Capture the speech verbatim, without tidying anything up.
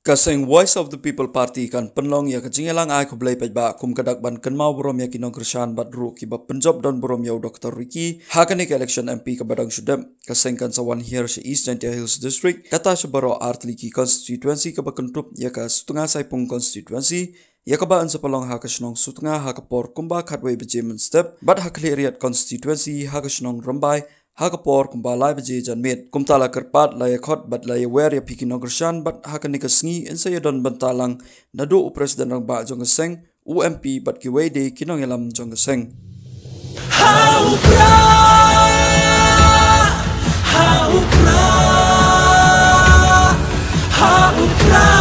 Ka seng Voice of the People Party kan pynlong ïa ka jingïalang ai khublei paidbah kum ka dak ban kynmaw burom ïa ki nongkyrshan bad ruh kiba pynjop don burom ïa u Doctor Ricky ha kane ka election M P kaba dang shu dep. Ka seng kan sa wan hiar sha East Jaintia Hills District, kata sha baroh artylli ki constituency kaba kynthup ïa ka Sutnga Saipung constituency, ïa kaba yn sa pynlong ha ka shnong Sutnga ha ka por kumba khatwei baje mynstep, bad ha Khliehriat constituency ha ka shnong Rymbai ha ka por kumba lai baje janmiet. Kumta la kyrpad, la ïakhot bad la ïawer ïa phi ki nongkyrshan bad ha kane ka sngi yn sa ïadon bynta lang naduh u President Rangbah jong ka seng, u M P bad kiwei de ki nongïalam jong ka seng. Ha u Prah, ha u Prah, ha u Prah.